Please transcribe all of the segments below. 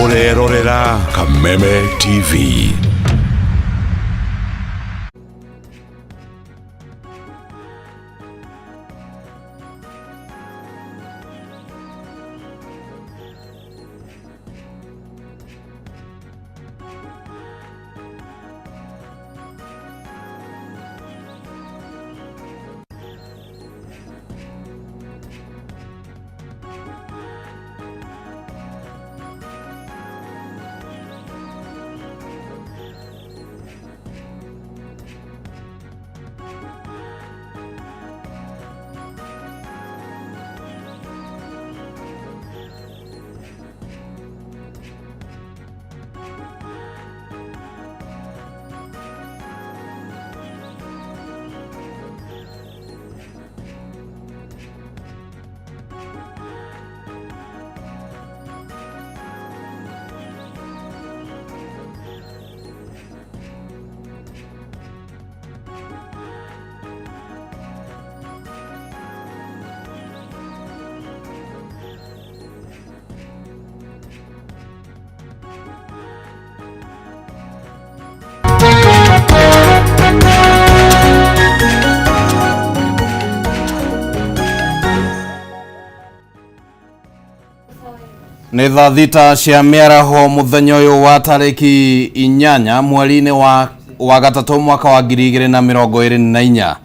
Ũrerorera Kameme TV. Nĩ thaa thita cia mĩaraho mũthenya ũyũ wa tarĩki 8 mweri-inĩ wa gatatũ mwaka wa 2024.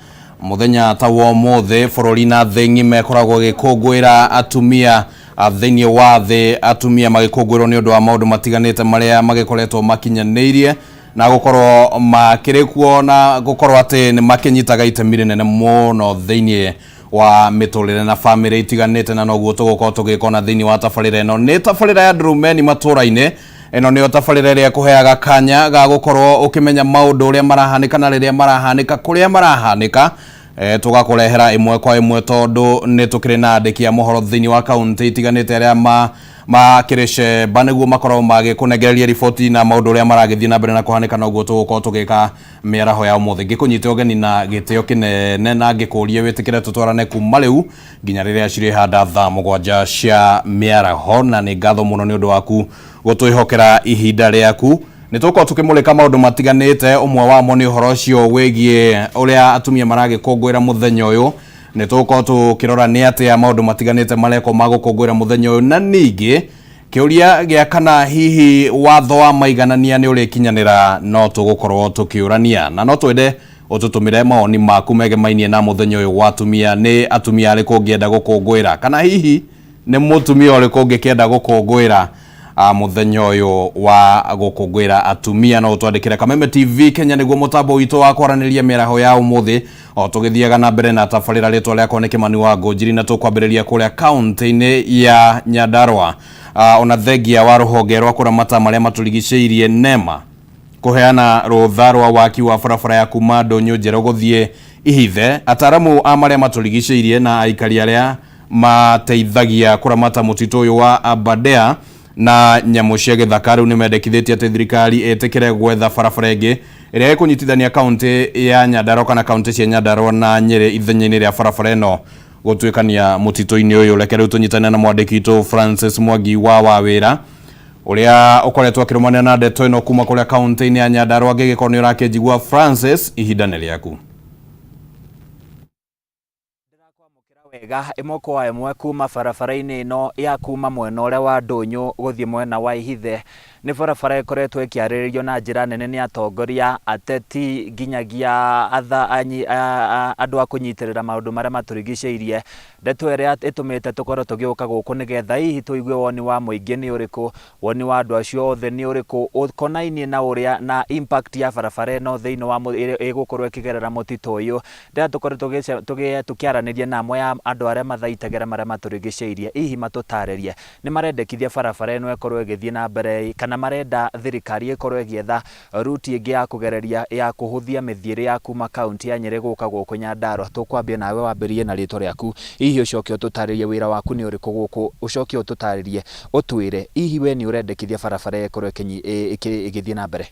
Mũthenya ta wa ũmũthĩ bũrũri na thĩ ng'ima ĩkoragwo ĩgĩkũngũĩra atumia thĩinĩ wa thĩ, atumia magĩkũngũĩrwo nĩ ũndũ wa maũndũ matiganĩte marĩa magĩkoretwo makinyanĩirie na gũkorwo makĩrĩ kuo na gũkorwo atĩ nĩ makĩnyitaga itemi rĩnene mũno thĩinĩ wa mĩtũrĩre na bamĩrĩ itiganĩte, na noguo tũgũkorwo tũgĩka ona thĩinĩ wa tabarĩra ĩno. Nĩ tabarĩra ya Ndurumeni matũra-inĩ. Ĩno nĩyo tabarĩra ĩrĩa ĩkũheaga kanya ga gũkorwo ũkĩmenya maũndũ ũrĩa marahanĩka na rĩrĩa marahanĩka kũrĩa marahanĩka. Tũgakũrehera ĩmwe kwa ĩmwe tondũ nĩ tũkĩrĩ na andĩki a mohoro thĩinĩ wa kaũntĩ itiganĩte arĩa makĩrĩ cemba nĩguo makorwo magĩkũnengereria riboti na maũndũ ũrĩa maragĩthiĩ na mbere na kũhanĩka. Noguo tũgũkorwo tũgĩka mĩaraho ya ũmũthĩ, ngĩkũnyite ũgeni na gĩtĩo kĩnene na ngĩkũrie wĩtĩkĩre tũtwarane kuma rĩu nginya rĩrĩa cirĩhanda thaa 7 cia mĩaraho. Na nĩ ngatho mũno nĩ ũndũ waku gũtwĩhokera ihinda rĩaku. Nĩ tũgũkorwo tũkĩmũrĩka maũndũ matiganĩte, ũmwe wamo nĩ ũhoro ũcio wĩgiĩ ũrĩa atumia maragĩkũngũĩra mũthenya ũyũ. Nĩ tũgũkorwo tũkĩrora nĩ atĩa maũndũ matiganĩte marekwo ma gũkũngũĩra mũthenya ũyũ, na ningĩ kĩũria gĩa kana hihi watho wa maiganania nĩ ũrĩkinyanĩra no tũgũkorwo tũkĩũrania. Na no twende ũtũtũmĩre mawoni maku megemainie na mũthenya ũyũ wa atumia. Nĩ atumia arĩkũ ũngĩenda gũkũngũĩra, kana hihi nĩ mũtumia ũrĩkũ ũngĩkĩenda gũkũngũĩra mũthenya ũyũ wa gũkũngũĩra atumia? No ũtwandĩkĩre Kameme TV Kenya nĩguo mũtambo witũ wa kwaranĩria mĩaraho ya ũmũthĩ o tũgĩthiaga na mbere na tabarĩra. Rĩtwa rĩakwa nĩ Kĩmani wa Ngũnjiri, na tũkwambĩrĩria kũrĩa kaũntĩ-inĩ ya Nyandarua. Ona thengia wa rũhonge rwa kũramata marĩa matũrigicĩirie NEMA kũheana rũtha rwa waki wa barabara ya kuma Ndũnyũ Njerũ gũthiĩ Ihithe, ataramu a marĩa matũrigicĩirie na aikari arĩa mateithagia kũramata mũtitũ ũyũ wa Aberdare na nyamũ cia gĩthaka rĩu nĩmendekithĩtie atĩ thirikari ĩtĩkĩre gwetha barabara ĩngĩ ĩrĩa ĩkũnyitithania kaũntĩ ya Nyandarua kana kaũntĩ cia Nyandarua na Nyĩrĩ ithenya-inĩ rĩa barabara ĩno gũtuĩkania mũtitũ-inĩ ũyũ. Reke rĩu tũnyitane na mwandĩki witũ Francis Mwangi wa Wawĩra ũrĩa ũkoretwo akĩrũmanĩra na ndeto ĩno kuma kũrĩa kaũntĩ-inĩ ya Nyandarua. Angĩgĩkorwo nĩ ũrakĩnjigua, Francis, ihinda nĩ rĩaku. Wega ĩmwe kwa ĩmwe kuma barabara-inĩ ĩno ya kuma mwena ũrĩa wa Ndũnyũ gũthiĩ mwena wa Ihithe. Nĩ barabara ĩkoretwo ĩkĩarĩrĩrio na njĩra nene nĩ atongoria, ateti nginyagia andũ a kũnyitĩrĩra maũndũ marĩa matũrigicĩirie. Ndeto ĩrĩa ĩtũmĩte tũkorwo tũgĩũka gũkũ nĩgetha hihi tũigue woni wa mũingĩ nĩ ũrĩkũ, woni wa andũ acio othe nĩ ũrĩkũ ũkonainie na ũrĩa na impact ya barabara ĩno thĩinĩ wa ĩgũkorwo ĩkĩgerera mũtitũ ũyũ. Rĩrĩa tũkoretwo tũkĩaranĩria na amwe a andũ arĩa mathaitagĩra marĩa matũrigicĩirie, hihi matũtarĩrie nĩ marendekithia barabara ĩno ĩkorwo ĩgĩthiĩ na mbere kana marenda thirikari ĩkorwo ĩgĩetha route ĩngĩ ya kũgereria ya kũhũthia mĩthiĩre ya kuma kaũntĩ ya Nyĩrĩ gũka gũkũ Nyandarua. Tũkwambia nawe wambĩrĩrie na rĩtwa rĩaku, hihi ũcoke ũtũtarĩrie wĩra waku nĩ ũrĩkũ gũkũ, ũcoke ũtũtarĩrie ũtwĩre hihi we nĩ ũrendekithia barabara ĩyo ĩkorwo ĩgĩthiĩ na mbere?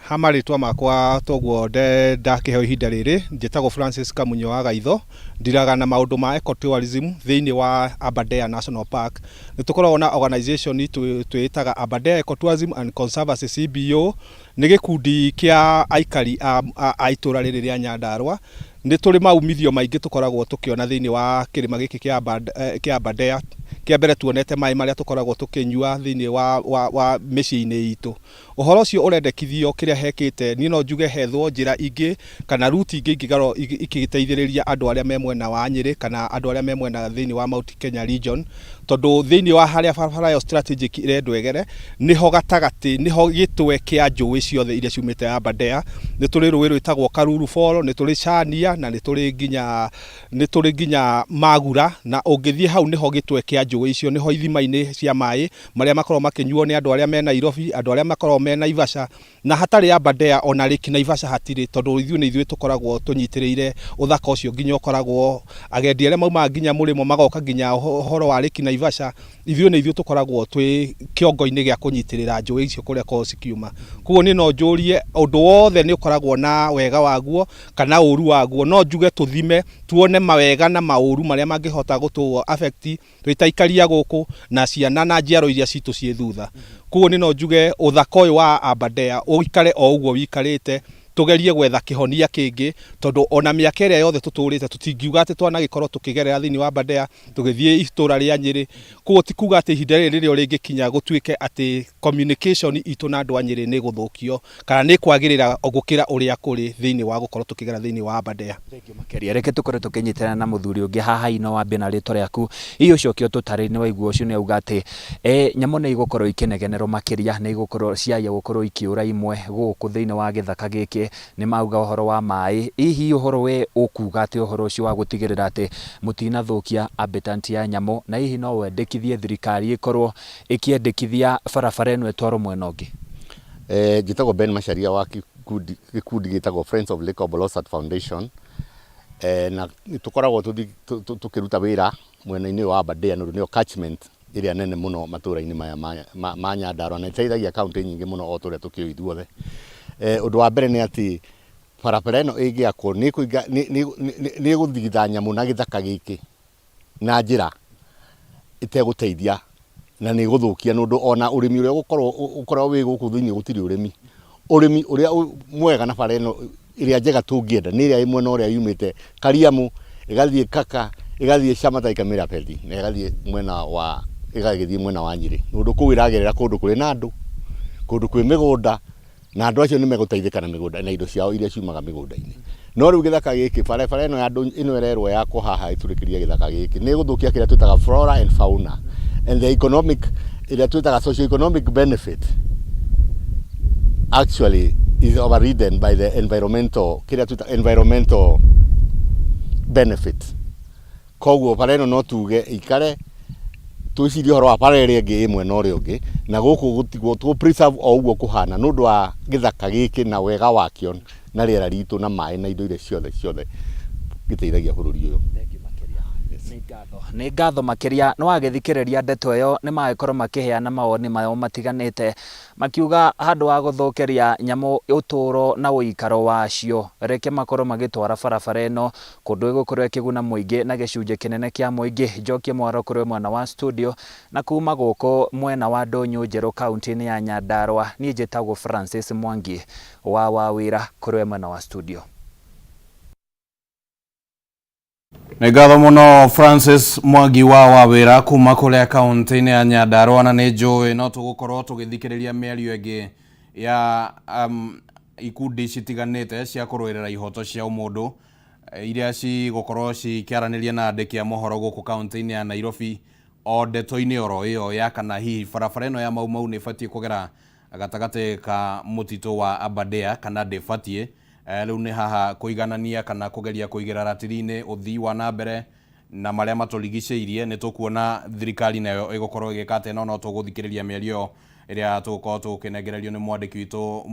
Ha marĩtwa makwa toguo ndakĩheo ihinda rĩrĩ, njĩtagwo Francis Kamunyo wa Gaitho, ndiraga na maũndũ ma ecotourism thĩinĩ wa Aberdare National Park. Nĩ tũkoragwo na organization twĩtaga Aberdare Ecotourism and Conservancy CBO, nĩ gĩkundi kĩa aikari a itũra rĩrĩ rĩa Nyandarua. Nĩ tũrĩ maumithio maingĩ tũkoragwo tũkĩona thĩinĩ wa kĩrĩma gĩkĩ kĩa Aberdare. Kĩa mbere tuonete maĩ marĩa tũkoragwo tũkĩnyua thĩinĩ wa mĩciĩ-inĩ itũ. Ũhoro ũcio ũrendekithio kĩrĩa hekĩte, niĩ no njuge hethwo njĩra ingĩ kana route ingĩ ingĩgarwo ikĩteithĩrĩria andũ arĩa me mwena wa Nyĩrĩ kana andũ arĩa me mwena thĩinĩ wa Mount Kenya region, tondũ thĩinĩ wa harĩa barabara ĩyo strategic ĩrendwo ĩgere, nĩho gatagatĩ, nĩho gĩtwe kĩa njũĩ ciothe iria ciumĩte Aberdare. Nĩ tũrĩ rũĩ rwĩtagwo Karuru Fall, nĩ tũrĩ Chania na nĩ tũrĩ nginya Magura, na ũngĩthiĩ hau nĩho gĩtwe kĩa njũĩ icio, nĩho ithima-inĩ cia maĩ marĩa makoragwo makĩnyuo nĩ andũ arĩa me Nairobi, andũ arĩa makoragwo me Naivasha, na hatarĩ Aberdare ona Lake Naivasha hatirĩ, tondũ ithuĩ nĩ ithuĩ tũkoragwo tũnyitĩrĩire ũthaka ũcio, nginya ũkoragwo agendi arĩa maumaga nginya mũrĩmo magoka nginya ũhoro wa Lake Naivasha, ithuĩ nĩ ithuĩ tũkoragwo twĩ kĩongo-inĩ gĩa kũnyitĩrĩra njũĩ icio kũrĩa koragwo cikiuma. Koguo niĩ no njũrie, ũndũ wothe nĩ ũkoragwo na wega waguo kana ũru waguo, no njuge tũthime tuone mawega na maũru marĩa mangĩhota gũtũ affect twĩ ta aikari a gũkũ na ciana na njiaro iria citũ ciĩ thutha. Koguo niĩ no njuge ũthaka ũyũ wa Aberdare ũikare o ũguo ũikarĩte, tugerie gwetha kĩhonia kĩngĩ, tondũ ona mĩaka ĩrĩa yothe tũtũrĩte tũtingiuga atĩ twanagĩkorwo tũkĩgerera thĩinĩ wa Aberdare tũgĩthiĩ itũra rĩa Nyĩrĩ. Koguo ti kuga atĩ ihinda rĩrĩ rĩrĩa rĩngĩkinya gũtuĩke atĩ communication itũ na andũ a Nyĩrĩ nĩ gũthũkio kana nĩ kwagĩrĩra gũkĩra ũrĩa kũrĩ thĩinĩ wa gũkorwo tũkĩgera thĩinĩ wa Aberdare. Thengiũ makĩria. Reke tũkorwo tũkĩnyitana na mũthuri ũngĩ haha. Ino wambie na rĩtwa rĩaku, hihi ũcoke ũtũtarĩrie. Nĩ waigua ũcio nĩ auga atĩ nyamũ nĩ igũkorwo ikĩnegenerwo makĩria, nĩ igũkorwo ciaya gũkorwo ikĩũra imwe gũkũ thĩinĩ wa gĩthaka gĩkĩ. Nĩ mauga ũhoro wa maĩ, hihi ũhoro we ũkuga atĩ ũhoro ũcio wa gũtigĩrĩra atĩ mũtinathũkia habitat ya nyamũ, na hihi no wendekithie thirikari ĩkorwo ĩkĩendekithia barabara ĩno ĩtwarwo mwena ũngĩ? Njĩtagwo Ben Macharia wa gĩkundi gĩtagwo Friends of Lake Olbolosat Foundation, na nĩ tũkoragwo tũkĩruta wĩra mwena-inĩ ũyũ wa Aberdare nĩ ũndũ nĩyo catchment ĩrĩa nene mũno matũra-inĩ maya ma Nyandarua, na ĩteithagia kaunti nyingĩ mũno o ta ũrĩa tũkĩũĩ ithuothe. Ũndũ wa mbere nĩ atĩ barabara ĩno ĩngĩakwo nĩ ĩgũthigitha nyamũ na gĩthaka gĩkĩ na njĩra ĩtegũteithia, na nĩ ĩgũthũkia nĩ ũndũ ona ũrĩmi ũrĩa ũgũkorwo ũkoragwo wĩ gũkũ thĩinĩ gũtirĩ ũrĩmi ũrĩa mwega, na bara ĩno ĩrĩa njega tũngĩenda nĩ ĩrĩa ĩ mwena ũrĩa yumĩte Kariamu, ĩgathiĩ Kaka, ĩgathiĩ Shamata, ĩkamĩra Bethi na ĩgagĩthiĩ mwena wa Nyĩrĩ, nĩ ũndũ kũu ĩragerera kũndũ kũrĩ na andũ, kũndũ kwĩ mĩgũnda, na andũ acio nĩ megũteithĩka na mĩgũnda na indo ciao iria ciumaga mĩgũnda-inĩ. No rĩu gĩthaka gĩkĩ, barabara ĩno ya ĩno ĩrerwo yakwo haha ĩtũrĩkĩrie gĩthaka gĩkĩ, nĩ ĩgũthũkia kĩrĩa twĩtaga flora and fauna and the economic, ĩrĩa twĩtaga socio economic benefit actually is overridden by the environmental, kĩrĩa twĩtaga environmental benefit. Koguo bara ĩno no tuge ikare, twĩcirie ũhoro wa bara ĩrĩa ĩngĩ ĩ mwena ũrĩa ũngĩ, na gũkũ gũtigwo tũ preserve o ũguo kũhana, nĩ ũndũ wa gĩthaka gĩkĩ na wega wakĩo na rĩera ritũ na maĩ na indo iria ciothe ciothe gĩteithagia bũrũri ũyũ. Nĩ ngatho makĩria. Nĩ wagĩthikĩrĩria ndeto ĩyo, nĩ magĩkorwo makĩheana mawoni mao matiganĩte, makiuga handũ ha gũthũkĩria nyamũ ũtũũro na ũikaro wacio, reke makorwo magĩtwara barabara ĩno kũndũ ĩgũkorwo ĩkĩguna mũingĩ na gĩcunjĩ kĩnene kĩa mũingĩ. Njokie mwaro kũrĩ mwena wa studio, na kuma gũkũ mwena wa Ndũnyũ Njerũ, kaunti-inĩ ya Nyandarua, niĩ njĩtagwo Francis Mwangi wa Wawĩra, kũrĩ mwena wa studio. Nĩ ngatho mũno Francis Mwangi wa Wawĩra kuma kũrĩa kaunti-inĩ ya Nyandarua, na nĩ njũĩ no tũgũkorwo tũgĩthikĩrĩria mĩario ĩngĩ ya ikundi citiganĩte cia kũrũĩrĩra ihoto cia ũmũndũ, iria cigũkorwo cikĩaranĩria na andĩki a mohoro gũkũ kaunti-inĩ ya Nairobi o ndeto-inĩ oro ĩyo ya kana hihi barabara ĩno ya Mau Mau nĩ ĩbatiĩ kũgera gatagatĩ ka mũtitũ wa Aberdare kana ndĩbatiĩ. Rĩu nĩ haha kũiganania kana kũgeria kũigĩra ratiri-inĩ ũthii wa na mbere na marĩa matũrigicĩirie. Nĩ tũkuona thirikari nayo ĩgũkorwo ĩgĩka atĩa, no no tũgũthikĩrĩria mĩario ĩyo ĩrĩa tũgũkorwo tũkĩnengererio nĩ mwandĩki witũ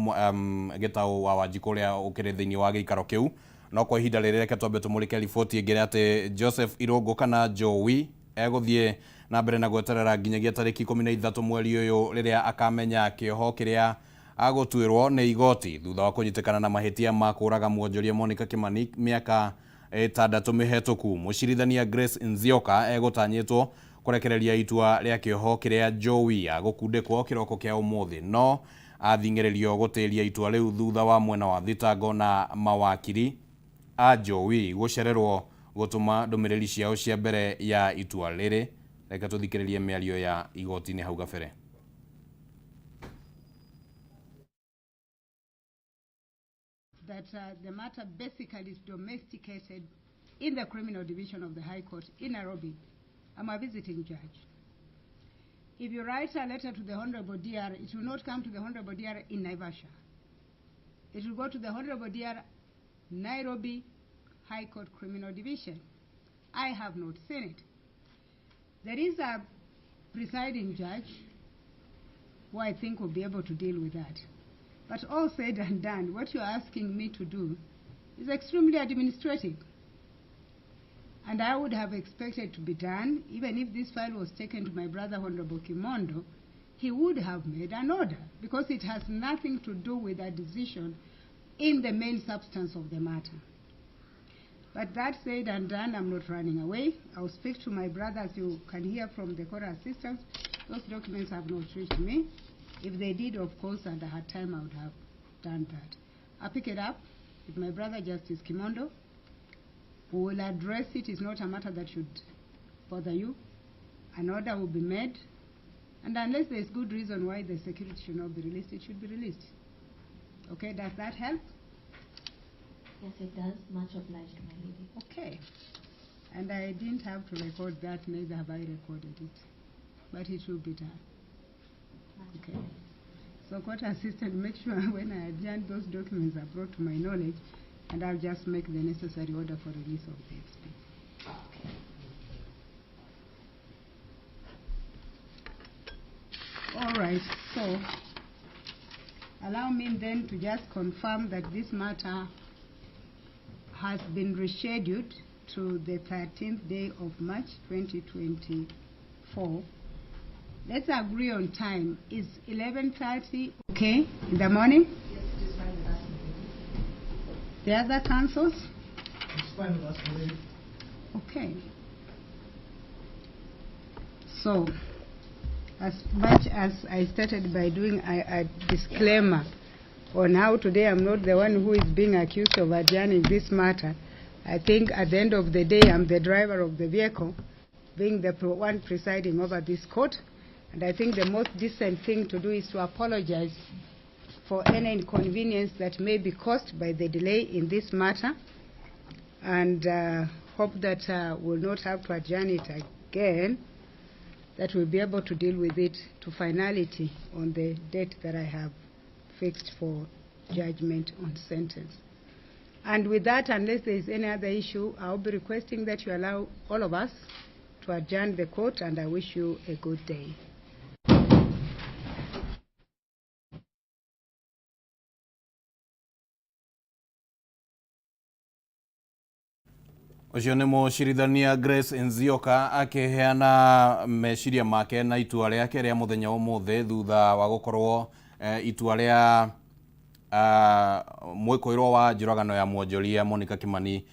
Gĩtaũ wa Wanjikũ ũrĩa ũkĩrĩ thĩinĩ wa gĩikaro kĩu. No kwa ihinda rĩrĩ, reke twambe tũmũrĩke riboti ĩngĩ atĩ Joseph Irũngũ kana Jowi egũthiĩ na mbere na gweterera nginyagia tarĩki 13 mweri ũyũ, rĩrĩa akamenya kĩoho kĩrĩa Agũtuĩrwo nĩ igoti thutha wa kũnyitĩkana na mahĩtia ma kũraga mwonjoria Monica Kimani mĩaka 6 mĩhetũku. Mũcirithania Grace Nzioka egũtanyĩtwo kũrekereria itua rĩa kĩoho kĩrĩa Jowi agũkundĩkwo kĩroko kĩa ũmũthĩ, no athing'ĩrĩrio gũtĩria itua rĩu thutha wa mwena wa thitango na mawakiri a Jowi gũcererwo gũtũma ndũmĩrĩri ciao cia mbere ya itua rĩrĩ. Reke tũthikĩrĩrie mĩario ya igoti-inĩ hau gabere. That the matter basically is domesticated in the criminal division of the High Court in Nairobi. I'm a visiting judge. If you write a letter to the Honorable DR, it will not come to the Honorable DR in Naivasha. It will go to the Honorable DR, Nairobi High Court Criminal Division. I have not seen it. There is a presiding judge who I think will be able to deal with that. But all said and done, what you're asking me to do is extremely administrative. And I would have expected to be done, even if this file was taken to my brother, Honorable Kimondo, he would have made an order, because it has nothing to do with a decision in the main substance of the matter. But that said and done, I'm not running away. I'll speak to my brother, as you can hear from the court assistants. Those documents have not reached me. If they did, of course, and I had time, I would have done that. I'll pick it up with my brother, Justice Kimondo. We will address it. It's not a matter that should bother you. An order will be made. And unless there is good reason why the security should not be released, it should be released. Okay, does that help? Yes, it does. Much obliged, my lady. Okay. And I didn't have to record that, neither have I recorded it. But it will be done. Okay. So court assistant, make sure when I adjourn, those documents are brought to my knowledge, and I'll just make the necessary order for release of the exhibit. Okay. All right, so allow me then to just confirm that this matter has been rescheduled to the 13th day of March 2024. Let's agree on time. Is 11:30 okay in the morning? Yes, it is fine with us, my lady. The other councils? It's fine with us, my lady. Okay. So, as much as I started by doing a disclaimer on how today I'm not the one who is being accused of adjourning this matter, I think at the end of the day I'm the driver of the vehicle, being the one presiding over this court. And I think the most decent thing to do is to apologize for any inconvenience that may be caused by the delay in this matter, and hope that we'll not have to adjourn it again, that we'll be able to deal with it to finality on the date that I have fixed for judgment on sentence. And with that, unless there is any other issue, I'll be requesting that you allow all of us to adjourn the court, and I wish you a good day. Ũcio nĩ mũcirithania Grace Nzioka akĩheana meciria make na itua rĩake rĩa mũthenya ũmũthĩ thutha wa gũkorwo itua rĩa mwĩkũĩrwo wa njũragano ya mwonjoria Monica Kimani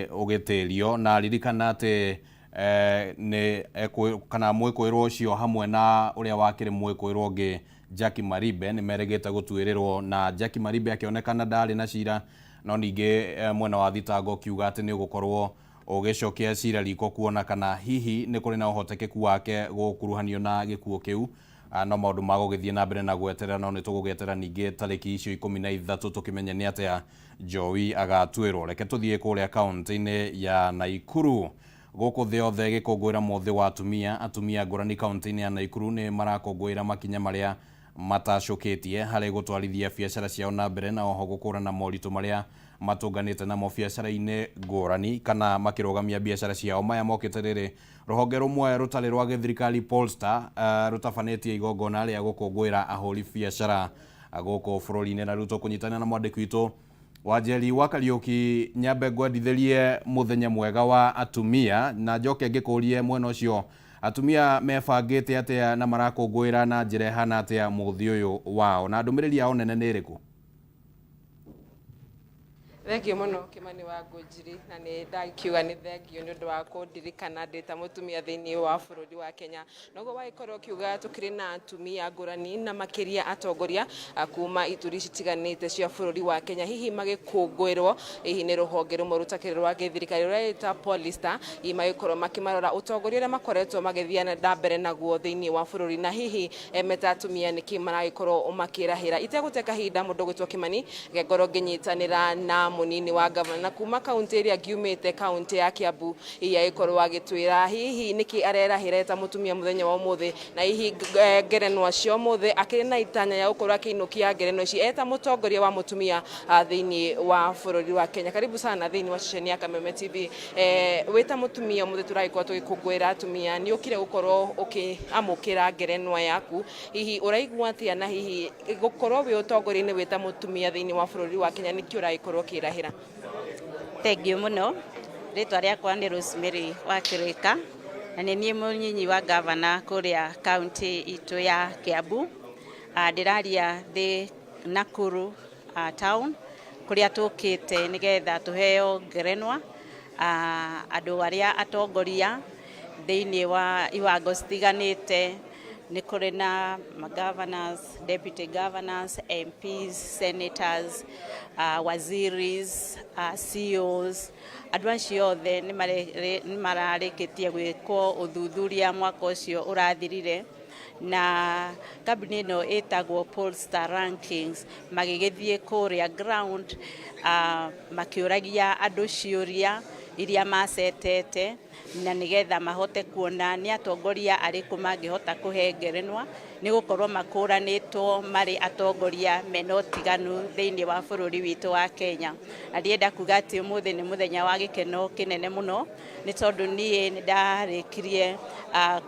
ũgĩtĩrio. Na ririkana atĩ nĩ kana mwĩkũĩrwo ũcio hamwe na ũrĩa wakĩrĩ mwĩkũĩrwo ũngĩ Jackie Maribe nĩ meregete gũtuĩrĩrwo, na Jackie Maribe akĩonekana ndarĩ na cira, no ningĩ mwena wa thitango ũkiuga atĩ nĩ ũgũkorwo ũgĩcokia cira riko kuona kana hihi nĩ kũrĩ na ũhotekeku wake gũkuruhanio na gĩkuũ kĩu. No maũndũ ma gũgĩthiĩ na mbere na gweterera, no nĩ tũgũgĩetera ningĩ tarĩki icio 13 tũkĩmenye nĩ atĩa Jowi agatuĩrwo. Reke tũthiĩ kũrĩa kaũntĩ-inĩ ya Naikuru. Gũkũ thĩ yothe gĩkũngũĩra mũthĩ wa atumia, atumia ngũrani kaũntĩ-inĩ ya Naikuru nĩ marakũngũĩra makinya marĩa matacũkĩtie harĩ gũtwarithia biacara ciao na mbere, na oho gũkũrana moritũ marĩa matũnganĩte namo biacara-inĩ ngũrani kana makĩrũgamia biacara ciao. Maya mokĩte rĩrĩ rũhonge rũmwe rũtarĩ rwa gĩthirikari Polestar rũtabanĩtie igongona rĩa gũkũngũĩra ahũri biacara gũkũ bũrũri-inĩ. Na rĩu tũkũnyitanĩra na mwandĩki witũ Wanjeri wa Kariũki. Nyambe ngwendithĩrie mũthenya mwega wa atumia, na njoke ngĩkũrie mwena ũcio Atumia mebangĩte atĩa na marakũngũĩra na njĩra ĩhana atĩa mũthĩ ũyũ wao, na ndũmĩrĩri yao nene nĩ ĩrĩkũ? Thengio mũno Kĩmani wa Ngũnjiri, na nĩ ndakiuga nĩ thengio nĩ ũndũ wa kũndirikana ndĩ ta mũtumia thĩinĩ wa bũrũri wa Kenya. Noguo wagĩkorwo ũkiuga tũkĩrĩ na atumia ngũrani na makĩria atongoria kuma ituri citiganĩte cia bũrũri wa Kenya, hihi magĩkũngũĩrwo hihi nĩ rũhonge rũmwe rũtakĩrĩ rwa gĩthirikari rũrĩa rwĩta Polestar, hihi magĩkorwo makĩmarora ũtongoria ũrĩa makoretwo magĩthiĩ na mbere naguo thĩinĩ wa bũrũri, na hihi meta atumia nĩkĩ maragĩkorwo makĩrahĩra. Itegũte kahinda mũndũ ũgwĩtwo Kĩmani ngorwo ngĩnyitanĩra na mũnini wa gavana na kuma kaunti ĩrĩa ngiumĩte, kaunti ya Kiambu, hihi agĩkorwo agĩtwĩra hihi nĩkĩ arerahĩra ta mũtumia mũthenya wa ũmũthĩ, na hihi ngerenwa cia ũmũthĩ akĩrĩ na itanya ya gũkorwo akĩinũkia ngerenwa ici eta mũtongoria wa mũtumia thĩinĩ wa bũrũri wa Kenya. Karibu sana thĩinĩ wa ceceni ya Kameme TV. Wĩ ta mũtumia ũmũthĩ tũragĩkorwo tũgĩkũngũĩra atumia, nĩ ũkire gũkorwo ũkĩamũkĩra ngerenwa yaku, hihi ũraigua atĩa, na hihi gũkorwo wĩ ũtongoria-inĩ wĩ ta mũtumia thĩinĩ wa bũrũri wa Kenya nĩkĩ ũragĩkorwo ũkĩrahĩra? Thengio mũno. Rĩtwa rĩakwa nĩ Rosemary wa Kĩrĩka, na nĩ niĩ mũnyinyi wa gavana kũrĩa kaunti itũ ya Kiambu. Ndĩraria thĩ Nakuru town kũrĩa tũkĩte nĩgetha tũheo ngerenwa andũ arĩa atongoria thĩinĩ wa iwango citiganĩte. Nĩ kũrĩ na governors, deputy governors, MPs, senators, waziris, CEOs. Andũ acio othe nĩ mararĩkĩtie gwĩkwo ũthuthuria mwaka ũcio ũrathirire, na kambuni ĩno ĩtagwo Polestar Rankings magĩgĩthiĩ kũrĩa ground makĩũragia andũ ciũria iria macetete, na nĩgetha mahote kuona nĩ atongoria arĩkũ mangĩhota kũhe ngerenwa, nĩ gũkorwo makũranĩtwo marĩ atongoria mena ũtiganu thĩinĩ wa bũrũri witũ wa Kenya. Na ndĩrenda kuga atĩ ũmũthĩ nĩ mũthenya wa gĩkeno kĩnene mũno, nĩ tondũ niĩ nĩ ndarĩkirie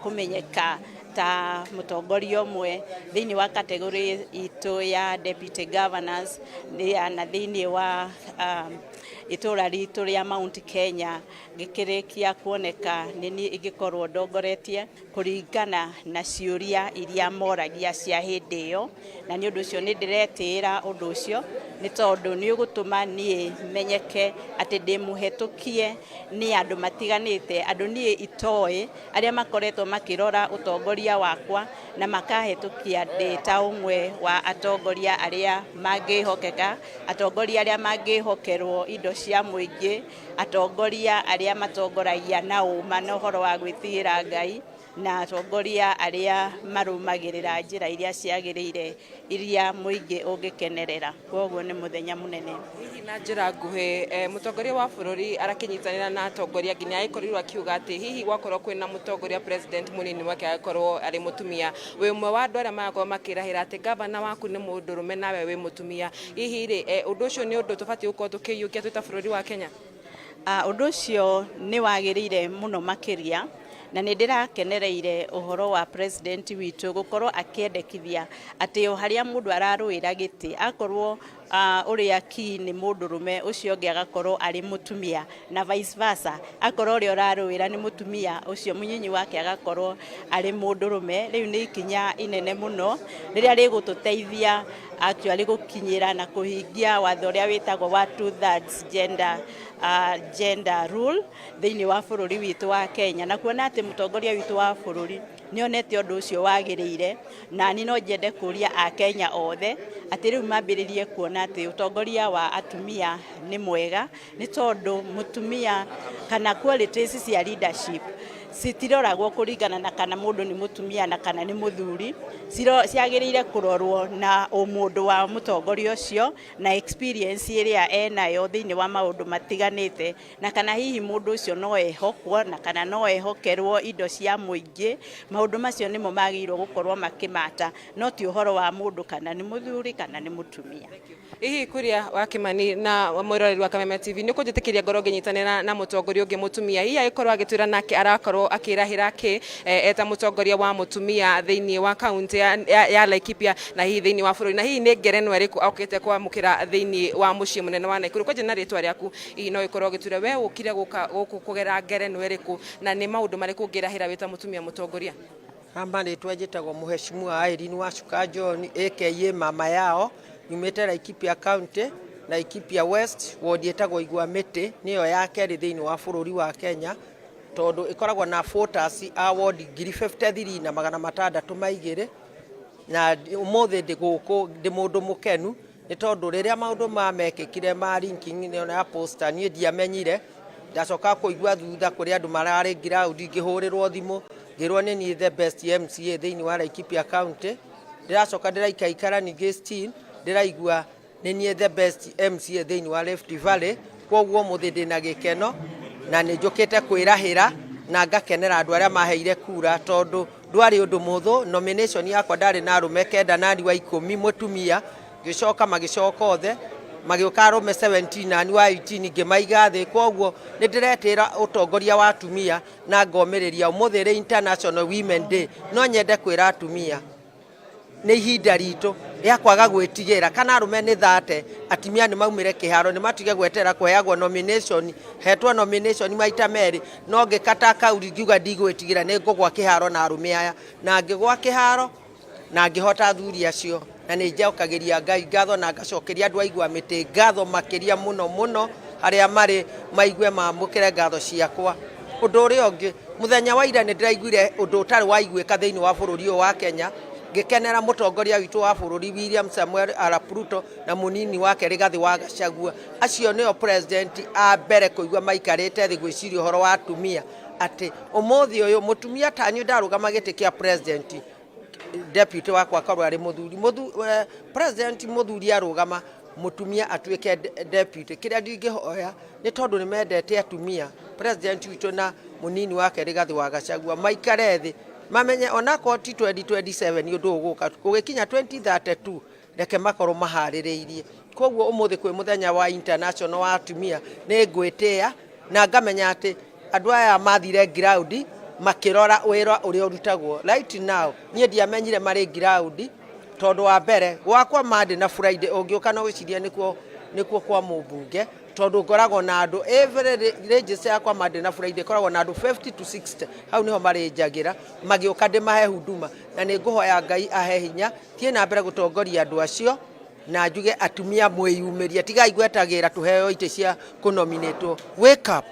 kũmenyeka ta mũtongoria ũmwe thĩinĩ wa category itũ ya deputy governors na thĩinĩ wa itũra ritũ rĩa Mount Kenya, ngĩkĩrĩkia kuoneka nĩ niĩ ingĩkorwo ndongoretie kũringana na ciũria iria moragia cia hĩndĩ ĩyo. Na nĩ ũndũ ũcio nĩ ndĩretĩĩra ũndũ ũcio, nĩ tondũ nĩ ũgũtũma niĩ menyeke atĩ ndĩ mũhetũkie nĩ andũ matiganĩte, andũ niĩ itoĩ, arĩa makoretwo makĩrora ũtongoria wakwa na makahetũkia ndĩ ta ũmwe wa atongoria arĩa mangĩhokeka, atongoria arĩa mangĩhokerwo indo cia mũingĩ, atongoria arĩa matongoragia na ũma na ũhoro wa gwĩtigĩra Ngai, na atongoria arĩa marũmagĩrĩra njĩra iria ciagĩrĩire iria mũingĩ ũngĩkenerera. Koguo nĩ mũthenya mũnene. Hihi na njĩra nguhĩ, mũtongoria wa bũrũri arakĩnyitanĩra na atongoria nginya agĩkorirwo akiuga atĩ hihi gwakorwo kwĩna mũtongoria president mũnini wake agĩkorwo arĩ mũtumia, wĩ ũmwe wa andũ arĩa marakorwo makĩrahĩra atĩ gavana waku nĩ mũndũrũme nawe wĩ mũtumia, hihi rĩ ũndũ ũcio nĩ ũndũ tũbatiĩ gũkorwo tũkĩiyũkia twĩ ta bũrũri wa Kenya? Ũndũ ũcio nĩ wagĩrĩire mũno makĩria, na nĩ ndĩrakenereire ũhoro wa president witũ gũkorwo akĩendekithia atĩ o harĩa mũndũ ararũĩra gĩtĩ, akorwo ũrĩa ki nĩ mũndũrũme, ũcio ũngĩ agakorwo arĩ mũtumia, na vice versa, akorwo ũrĩa ũrarũĩra nĩ mũtumia, ũcio mũnyinyi wake agakorwo arĩ mũndũrũme. Rĩu nĩ ikinya inene mũno rĩrĩa rĩgũtũteithia actually gũkinyĩra na kũhingia watho ũrĩa wĩtagwo wa 2/3 gender rule thĩinĩ wa bũrũri witũ wa Kenya, na kuona atĩ mũtongoria witũ wa bũrũri nĩ onete ũndũ ũcio wagĩrĩire. Na niĩ no nyende kũria akenya othe atĩ rĩu mambĩrĩrie kuona atĩ ũtongoria wa atumia nĩ mwega, nĩ tondũ mũtumia kana qualities cia leadership citiroragwo kũringana na kana mũndũ nĩ mũtumia na kana nĩ mũthuri, ciagĩrĩire kũrorwo na ũmũndũ wa mũtongoria ũcio na experience ĩrĩa enayo thĩinĩ wa maũndũ matiganĩte, na kana hihi mũndũ ũcio no ehokwo na kana no ehokerwo indo cia mũingĩ. Maũndũ macio nĩmo magĩrĩirwo gũkorwo makĩmata, no ti ũhoro wa mũndũ kana nĩ mũthuri kana nĩ mũtumia. Hihi Kuria wa Kimani na mwĩroreri wa Kameme TV, nĩ ũkũnjĩtĩkĩria ngorwo ngĩnyitanĩra na mũtongoria ũngĩ mũtumia, hihi agĩkorwo agĩtwĩra nake arakorwo agĩkorwo akĩrahĩra kĩ eta mũtongoria wa mũtumia thĩinĩ wa kaunti ya Laikipia na hihi thĩinĩ wa bũrũri, na hihi nĩ ngerenwa ĩrĩkũ okĩte kwamũkĩra thĩinĩ wa mũciĩ mũnene wa Nakuru. Kwanja na rĩtwa rĩaku, hihi no ĩkorwo ũgĩtwĩra we ũkire gũka gũkũ kũgera ngerenwa ĩrĩkũ na nĩ maũndũ marĩkũ ũngĩrahĩra wĩ ta mũtumia mũtongoria? Hamba rĩtwa njĩtagwo Mheshimiwa Irene Wacuka John, aka mama yao, nyumĩte Laikipia County, Laikipia West, ward ĩtagwo Igwa Mĩtĩ, nĩyo ya kerĩ thĩinĩ wa bũrũri wa Kenya, tondũ ĩkoragwo na voters a ward 53,602. Na ũmũthĩ ndĩ gũkũ ndĩ mũndũ mũkenu nĩ tondũ rĩrĩa maũndũ ma mekĩkire ma linking ĩno ya poster, niĩ ndiamenyire. Ndacoka kũigua thutha kũrĩ andũ mararĩ ground, ngĩhũrĩrwo thimũ ngĩrwo nĩ niĩ the best MCA thĩinĩ wa Laikipia County. Ndĩracoka ndĩraikaikara, ningĩ still ndĩraigua nĩ niĩ the best MCA thĩinĩ wa Rift Valley. Koguo ũmũthĩ ndĩna gĩkeno na nĩ njũkĩte kwĩrahĩra na ngakenera andũ arĩa maheire kura, tondũ ndwarĩ ũndũ mũhũthũ. Nomination yakwa ndarĩ na arũme 9 nani wa 10 mũtumia, ngĩcoka magĩcoka othe magĩũka arũme 17 nani wa 18, ngĩmaiga thĩ. Koguo nĩ ndĩretĩra ũtongoria wa atumia na ngomĩrĩria. Ũmũthĩ rĩ International Women Day, no nyende kwĩra atumia nĩ ihinda ritũ rĩa kwaga gwĩtigĩra kana arũme nĩ thate. Atumia nĩ maumĩre kĩharo, nĩ matige gweterera kũheagwo nomination. Hetwo nomination maita merĩ, no ngĩkata kauri ngiuga ndigwĩtigĩra, nĩ ngũgwa kĩharo na arũme aya, na ngĩgwa kĩharo na ngĩhota athuri acio. Na nĩ njokagĩria Ngai ngatho na ngacokeria andũ a Igwa Mĩtĩ ngatho makĩria mũno mũno, harĩa marĩ maigue mamũkĩre ngatho ciakwa. Ũndũ ũrĩa ũngĩ, mũthenya wa ira nĩ ndĩraiguire ũndũ ũtarĩ waiguĩka thĩinĩ wa bũrũri ũyũ wa Kenya, ngĩkenera mũtongoria witũ wa bũrũri William Samuel Arap Ruto na mũnini wake Rigathĩ wa Gachagua. Acio nĩo president a mbere kũigua maikarĩte thĩ gwĩciria ũhoro wa atumia, atĩ ũmũthĩ ũyũ mũtumia ta niĩ ndarũgama gĩtĩ kĩa president, deputy wakwa akorwo arĩ mũthuri. President mũthuri arũgama, mũtumia atuĩke deputy. Kĩrĩa ndingĩhoya nĩ tondũ nĩ mendete atumia, president witũ na mũnini wake Rigathĩ wa Gachagua maikare thĩ mamenye onakorwo ti 2027 ũndũ ũgũka, gũgĩkinya 2032 reke makorwo maharĩrĩirie. Koguo ũmũthĩ kwĩ mũthenya wa international wa atumia, nĩ ngwĩtĩa na ngamenya atĩ andũ aya mathire ground makĩrora wĩra ũrĩa ũrutagwo right now. Niĩ ndiamenyire marĩ ground, tondũ wa mbere gwakwa Monday na Friday ũngĩũka no wĩcirie nĩkuo kwa mũmbunge, tondũ ngoragwo na andũ every register yakwa Monday na Friday ĩkoragwo na andũ 50 to 60. Hau nĩho marĩnjagĩra magĩũka ndĩmahe huduma. Na nĩ ngũhoya Ngai ahe hinya thiĩ na mbere gũtongoria andũ acio, na njuge atumia mwĩyumĩrie, tigai gwetagĩra tũheo itĩ cia kũnominatwo. Wake up,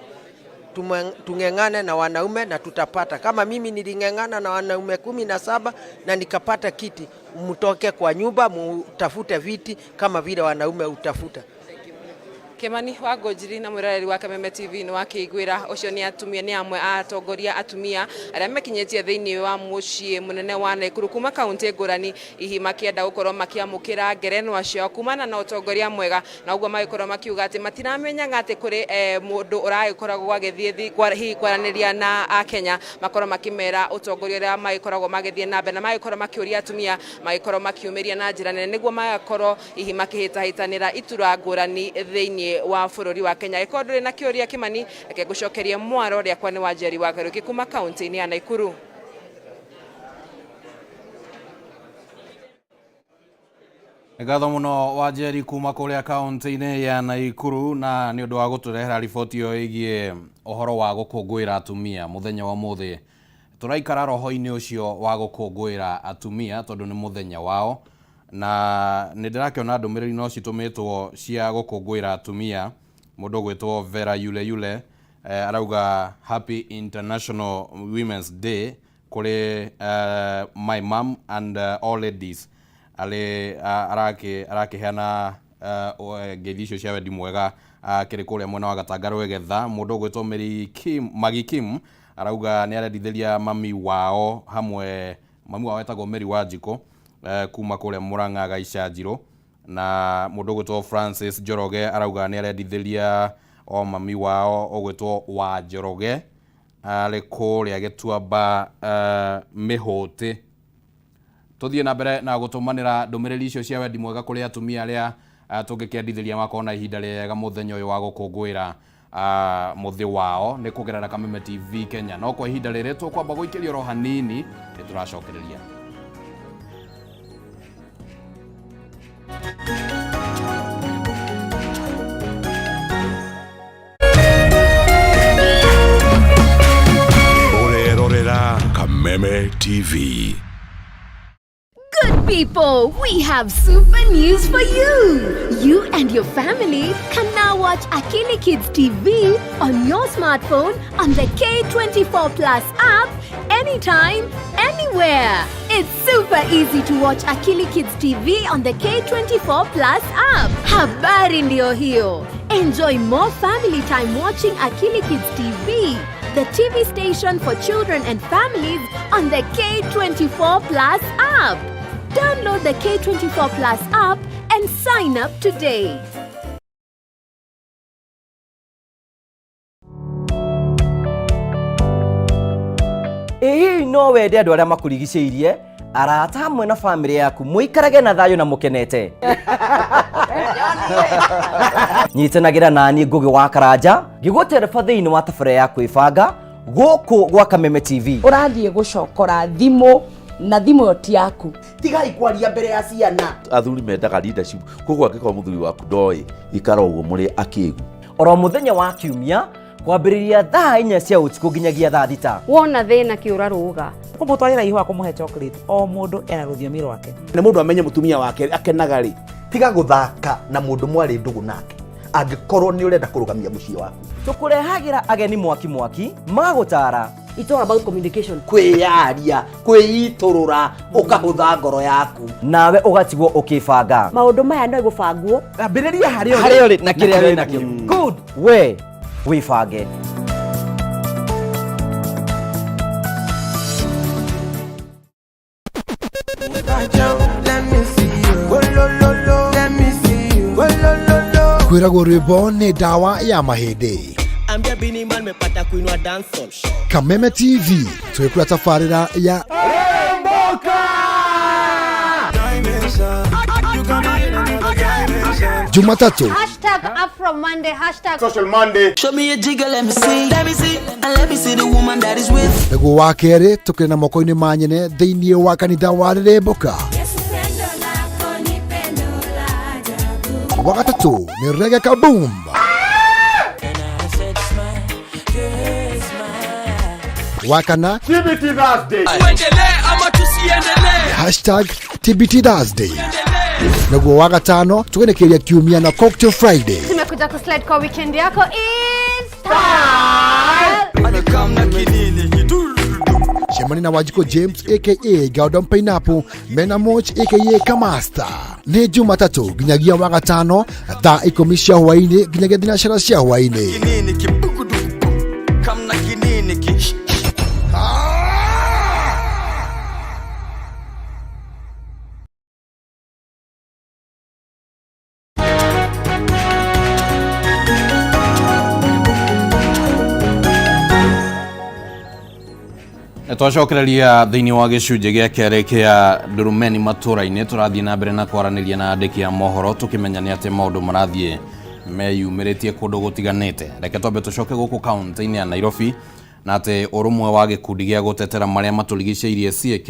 tung'eng'ane na wanaume na tutapata. Kama mimi niling'eng'ana na wanaume 17 na nikapata kiti, mtoke kwa nyumba mutafute viti kama vile wanaume utafuta. Kimani wa Ngũnjiri na mwĩroreri wa Kameme TV, nĩ wakĩiguĩra ũcio nĩ atumia, nĩ amwe a atongoria atumia arĩa mekinyĩtie thĩinĩ wa mũciĩ mũnene wa Nakuru kuma kaunti ngũrani, hihi makĩenda gũkorwo makĩamũkĩra ngerenwa ciao kumana na ũtongoria mwega, na ũguo magĩkorwo makiuga atĩ matiramenyaga atĩ kũrĩ mũndũ ũragĩkoragwo agĩthiĩ hihi kwaranĩria na akenya, makorwo makĩmera ũtongoria ũrĩa magĩkoragwo magĩthiĩ na mbere, na magĩkorwo makĩũria atumia magĩkorwo makiumĩria na njĩra nene nĩguo magakorwo hihi makĩhĩtahĩtanĩra itura ngũrani thĩinĩ wa bũrũri wa Kenya. Ĩkorwo ndũrĩ na kĩũria, Kimani, reke ngũcokerie mwaro. Rĩakwa nĩ Wanjeri wa Garuki kuma kaunti-inĩ ya Nakuru. Nĩ ngatho mũno Wanjeri kuma kũrĩa kaunti-inĩ ya Nakuru na nĩ ũndũ wa gũtũrehera riboti ĩyo ĩgiĩ ũhoro wa gũkũngũĩra atumia mũthenya wa ũmũthĩ. Tũraikara roho-inĩ ũcio wa gũkũngũĩra atumia tondũ nĩ mũthenya wao, na nĩ ndĩrakĩona ndũmĩrĩri no citũmĩtwo cia gũkũngũĩra atumia. Mũndũ ũgwĩtwo Vera Yule Yule arauga happy International Women's Day kũrĩ my mom and all ladies. Arĩ arakĩheana ngeithi icio cia wendi mwega akĩrĩ kũrĩa mwena wa Gatanga Rwegetha. Mũndũ ũgwĩtwo Mary Kim, Magi Kim arauga nĩ arendithĩria mami wao hamwe, mami wao etagwo Mary Wanjikũ kuma kũrĩa Murang'a Gaicanjirũ. Na mũndũ ũgwĩtwo Francis Njoroge arauga nĩ arendithĩria o mami wao ũgwĩtwo wa Njoroge arĩ kũrĩa Gĩtuamba Mĩhũtĩ. Tũthiĩ na mbere na gũtũmanĩra ndũmĩrĩri icio cia wendi mwega kũrĩ atumia arĩa tũngĩkĩendithĩria makorwo na ihinda rĩega mũthenya ũyũ wa gũkũngũĩra. Muthi wao nĩ kũgerera Kameme TV Kenya. No kwa ihinda rĩrĩ tũkwamba gũikĩrio ro hanini, nĩ tũracokereria. Ũrerorera Kameme TV. Good people, we have super news for you. You and your family can now watch Akili Kids TV on your smartphone on the K24 Plus app anytime, anywhere. It's super easy to watch Akili Kids TV on the K24 Plus app. Habari ndio hiyo. Enjoy more family time watching Akili Kids TV, the TV station for children and families on the K24 Plus app. Download the K24 Plus app and sign up today. Ĩ hihi no wende andũ arĩa makũrigicĩirie, arata hamwe na bamĩrĩ yaku mũikarage na thayũ na mũkenete? Nyitanagĩra nani Ngũgĩ wa Karanja ngĩgũtereba thĩinĩ wa tabarĩra ya kwĩbanga gũkũ gwa Kameme TV. Ũrathiĩ gũcokora thimũ na thimũ ĩyo ti yaku. Tigai kwaria mbere ya ciana. Athuri mendaga leadership, koguo angĩkorwo mũthuri waku ndoĩ, ikara ũguo mũrĩ akĩgu. Oro mũthenya wa kiumia kwambĩrĩria thaa 4 cia ũtukũ nginyagia thaa 6. Wona thĩna kĩũra rũga. Kũmũtwarĩra ihũa, kũmũhe chocolate, o mũndũ ena rũthiomi rwake. Na mũndũ amenye mũtumia wake akenaga rĩ. Tiga gũthaka na mũndũ mwarĩ ndũgũ nake angĩkorwo nĩ ũrenda kũrũgamia mũciĩ waku. Tũkũrehagĩra ageni mwaki mwaki magũtara. It's all about communication. Kwĩyaria, kwĩitũrũra, ũkahũtha ngoro yaku. Nawe ũgatigwo ũkĩbanga. Maũndũ maya no gũbangwo. Ambĩrĩria harĩa ũrĩ. Harĩa ũrĩ na kĩrĩa wĩ nakĩo. Good. We wĩbange. Kwĩragwo rwĩmbo nĩ ndawa ya mahĩndĩ. Ambia Bini Man mepata kuinua dancehall. Kameme TV twĩkũra tabarĩra ya Jumatatu. Hashtag Afro Monday, hashtag Social Monday. Show me a jigger, let me see. Let me see. And let me see the woman that is with. Nĩguo wa kerĩ tũkĩrĩ na moko-inĩ ma nyene thĩinĩ wa kanitha wa Rĩrĩmbũka. Wa gatatũ nĩ Reggae Kaboom. Wa kana TBT Thursday. Tuendelee ama tusiendelee? Hashtag TBT Thursday. Naguo wa gatano tũgenekeria kiumia na Cocktail Friday. Tumekuja kuslide kwa weekend yako is style. Cemani na Wanjikũ James aka Gordon Pineapple mena Moch aka Kamasta. Nĩ Jumatatũ nginyagia wa gatano thaa 10 cia hwaĩ-inĩ nginyagia thinacara cia hwaĩ-inĩ. Kinini kibukuduku. Kamna kinini ki. Twacokereria thĩinĩ wa gĩcunjĩ gĩa kerĩ kĩa ndurumeni matũra-inĩ, tũrathiĩ na mbere na kwaranĩria na andĩki a mohoro tũkĩmenya nĩ atĩ maũndũ marathiĩ meyumĩrĩtie kũndũ gũtiganĩte. Reke twambe tũcoke gũkũ kaũntĩ-inĩ ya Nairobi, na atĩ ũrũmwe wa gĩkundi gĩa gũtetera marĩa matũrigicĩirie CAK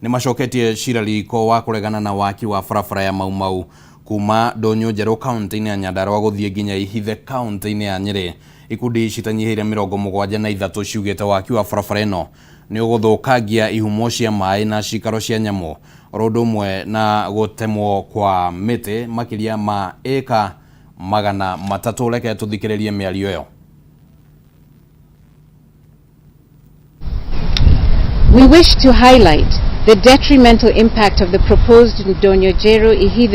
nĩ macoketie cira riko wa kũregana na waki wa barabara ya Mau Mau kuma Ndũnyũ Njerũ kaũntĩ-inĩ ya Nyandarua gũthiĩ nginya Ihithe kaũntĩ-inĩ ya Nyĩrĩ. Ikundi citanyihĩire 73 ciugĩte waki wa barabara ĩno nĩ ũgũthũkangia ihumo cia maĩ na cikaro cia nyamũ, oro ũndũ ũmwe na gũtemwo kwa mĩtĩ makĩria ma ĩka 300. Reke tũthikĩrĩrie mĩario ĩyo. We wish to highlight the detrimental impact of the proposed Ndonyo Njeru Ihithe